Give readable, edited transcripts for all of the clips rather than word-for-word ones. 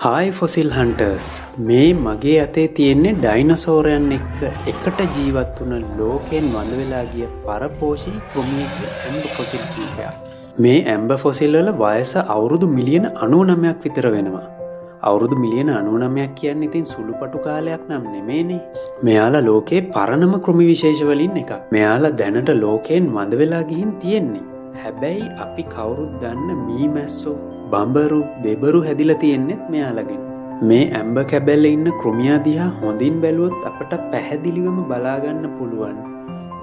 Hi fossil hunters, මේ මගේ අතේ තියෙන්නේ ඩයිනසෝරයන් එක්ක එකට ජීවත් වුණ, ලෝකයෙන් වඳ වෙලා ගිය පරපෝෂී කෘමියෙක්ගේ ඇම්බ ෆොසිල් කීපයක්. මේ ඇම්බ ෆොසිල් වල වයස අවුරුදු මිලියන 99ක් විතර වෙනවා. අවුරුදු මිලියන 99ක් කියන්නේ ඉතින් සුළුපටු කාලයක් නම් නෙමේනේ. මෙයාලා ලෝකේ පරණම කෘමි විශේෂ වලින් එකක්. මෙයාලා දැනට ලෝකයෙන් වඳ වෙලා ගිහින් තියෙන්නේ. හැබැයි අපි කවුරුත් දන්න මී මැස්සෝ, බඹරු, දෙබරු හැදිලා තියෙන්නෙත් මෙයාලගෙන්. මේ ඇම්බ කැබැල්ලේ ඉන්න කෘමියා දිහා හොඳින් බැලුවොත් අපට පැහැදිලිවම බලාගන්න පුළුවන්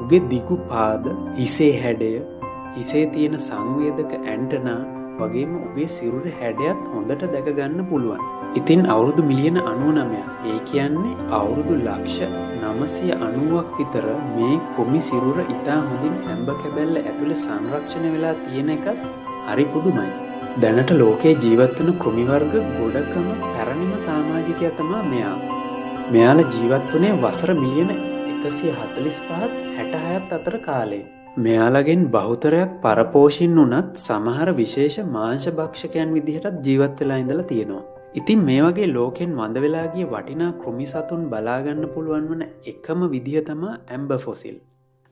උගේ දිගු පාද, හිසේ හැඩය, හිසේ තියෙන සංවේදක ඇන්ටනා වගේම උගේ සිරුරේ හැඩයත් හොඳට දැක ගන්න පුළුවන්. ඉතින් අවුරුදු මිලියන 99ක්, ඒ කියන්නේ අවුරුදු ලක්ෂ 990ක් විතර මේ කෘමි සිරුර ඉතා හොඳින් ඇම්බ කැබැල්ල ඇතුලේ සංරක්ෂණය වෙලා තියෙන එකත් හරි පුදුමයි. දැනට ලෝකයේ ජීවත් වන කෘමි වර්ග ගොඩකම පැරණිම සාමාජිකයා තමා මෙයා. මෙයාලා ජීවත් වුණේ වසර මිලියන 145ත් 66ත් අතර කාලේ. මෙයාලගෙන් බහුතරයක් පරපෝෂීන් වුණත් සමහර විශේෂ මාංශ භක්ෂකයන් විදිහටත් ජීවත් වෙලා ඉඳලා තියෙනවා. ඉතින් මේ වගේ ලෝකෙන් වඳ වෙලා ගිය වටිනා කෘමි සතුන් බලා ගන්න පුළුවන් වන එකම විදිහ තමා ඇම්බ ෆොසිල්.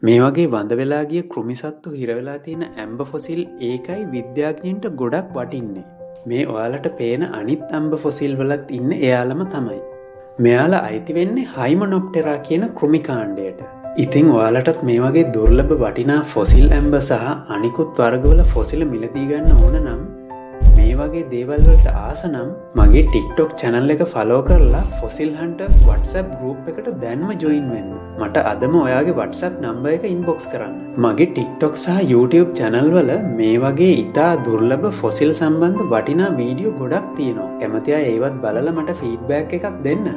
මේ වගේ වඳ වෙලා ගිය කෘමි සත්තු හිර වෙලා තියෙන ඇම්බ ෆොසිල් ඒකයි විද්‍යාඥයින්ට ගොඩක් වටින්නේ. මේ ඔයාලට පේන අනිත් ඇම්බ ෆොසිල් වලත් ඉන්න එයාලම තමයි. මෙයාලා අයිති වෙන්නේ හයිමනොප්ටෙරා කියන කෘමි කාණ්ඩයට. ඉතින් ඔයාලටත් මේ වගේ දුර්ලභ වටිනා ෆොසිල් ඇම්බ සහ අනිකුත් වර්ගවල ෆොසිල මිලදී ගන්න ඕන නම්, මේ වගේ දේවල් වලට ආස නම්, මගේ TikTok channel එක ෆලෝ කරලා ෆොසිල් හන්ටර්ස් WhatsApp group එකට දැන්ම ජොයින් වෙන්න. මට අදම ඔයාගේ WhatsApp number එක ඉන්බොක්ස් කරන්න. මගේ TikTok සහ YouTube channel වල මේ වගේ ඉතා දුර්ලභ ෆොසිල් සම්බන්ධ වටිනා වීඩියෝ ගොඩක් තියෙනවා. කැමති අය ඒවත් බලලා මට ෆීඩ්බැක් එකක් දෙන්න.